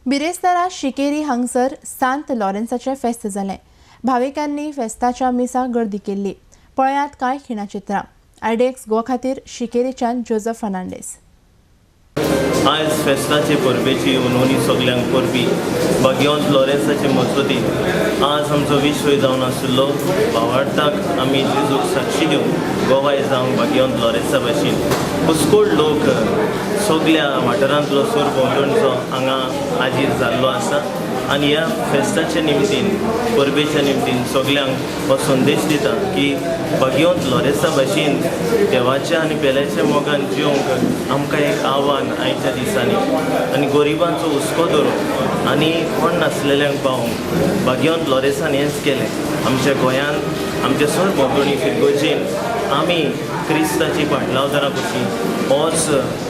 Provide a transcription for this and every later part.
बिरेस्तारा शिकेरी हांगसर सांत लॉरेन्साचें फेस्त जालें. भाविकांनी फेस्ताच्या मिसाक गर्दी केल्ली. पळयात कांय खिणाचित्रां. आयडीएक्स गोवा खातीर शिकेरीच्यान जोजफ फर्नांडीस. आयज फेस्ताचे परबेची उनवणी सगल्यांक परबी. भाग्यवंत लॉरेन्साचे मजगती आज आमचो विश्व जावन आशिल्लो भावार्थाक आमी जेजूक साक्षी दिवन गोवाय जावंक भाग्यवंत लॉरेन्सा भाशेन पुस्कोळ लोक सगल्या वाठारांतलो सोर भोंवतणचो हांगा हाजीर जाल्लो आसा आनी ह्या फेस्ताच्या निमतीन परबेच्या निमतीन सगल्यांक हो संदेश दिता की भाग्यवंत लॉरेन्सा भाशेन देवाच्या आनी पेल्याच्या मोगान जिवंक आमकां एक आव्हान आयच्या दिसांनी आनी गरिबांचो हुस्को धरूंक आनी कोण नासलेल्यांक पावोवंक भाग्यवंत लॉरेन्सान हेंच केलें. आमच्या गोंयांत आमच्या सर भोंवतणी फिरगोजेन आमी क्रिस्ताची पाटलावदारां कशी होच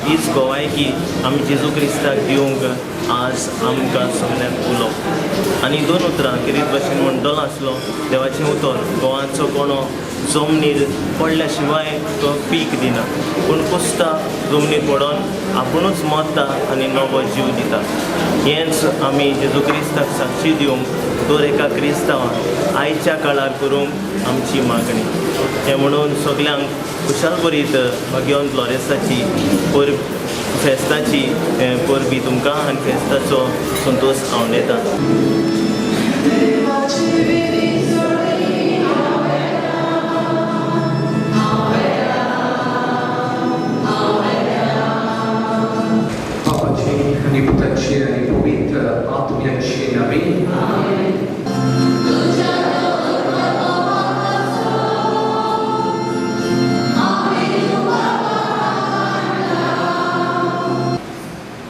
हीच गोवायकी आमी जेजू क्रिस्ताक दिवंक आज आमकां सगल्यांक उलो. आनी दोन उतरां किरीत भाशेन म्हणटलो आसलो देवाचें उतर गोवाचो कोणो जमनीर पडल्या शिवाय तो पीक दिना पूण कुसता जमनीर पडोन आपुणूच मरता आनी नवो जीव दिता. हेंच आमी जेजू क्रिस्ताक साक्षी दिवंक दर एका क्रिस्तांवाक आयच्या काळार करूंक आमची मागणी. हें म्हणून सगल्यांक खुशालभरीत भाग्यवंत लॉरेन्साची परब फेस्ताची परबी तुमकां आनी फेस्ताचो संतोश हांव दिता. बापाची आनी पुताची आनी पवित्र आत्म्याची नावे.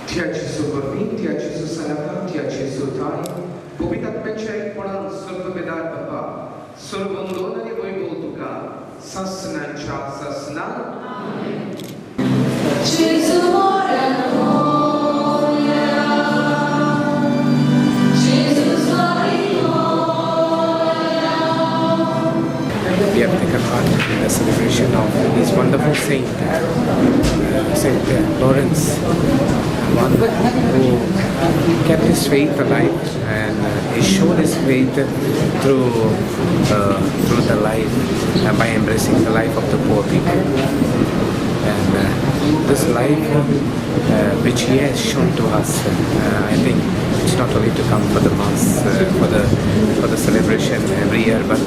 Ti ha Gesù Bambin, ti ha Gesù Salvatore, ti ha Gesù Tai, पवित्र आत्म्याच्या एकपणान स्वर्गवेदार बापा, सर्वंदोन आनी वैभव तुका सासनाच्या सासना. Gesù muore a gloria, Gesù gloria. We have taken part in the celebration of this wonderful saint, Saint Lawrence, one who kept his faith alive and he showed his faith through the life by embracing the life of the poor people. And this life which he has shown to us, I think it's not only to come for the mass, for the celebration every year, but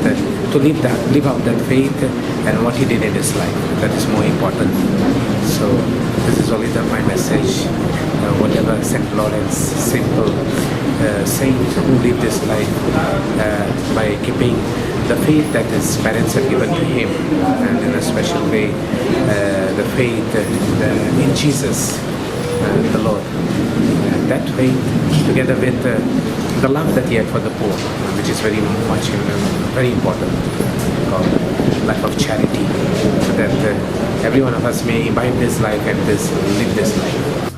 to live out that faith and what he did in his life. That is more important. So this is only my message. Whatever Saint Lawrence, simple saint who lived his life by keeping the faith that his parents had given to him, and in a special way, the faith in Jesus, the Lord. And that faith, together with the love that he had for the poor, which is very much, very important, called life of charity, so that every one of us may imbibe this life and live this life.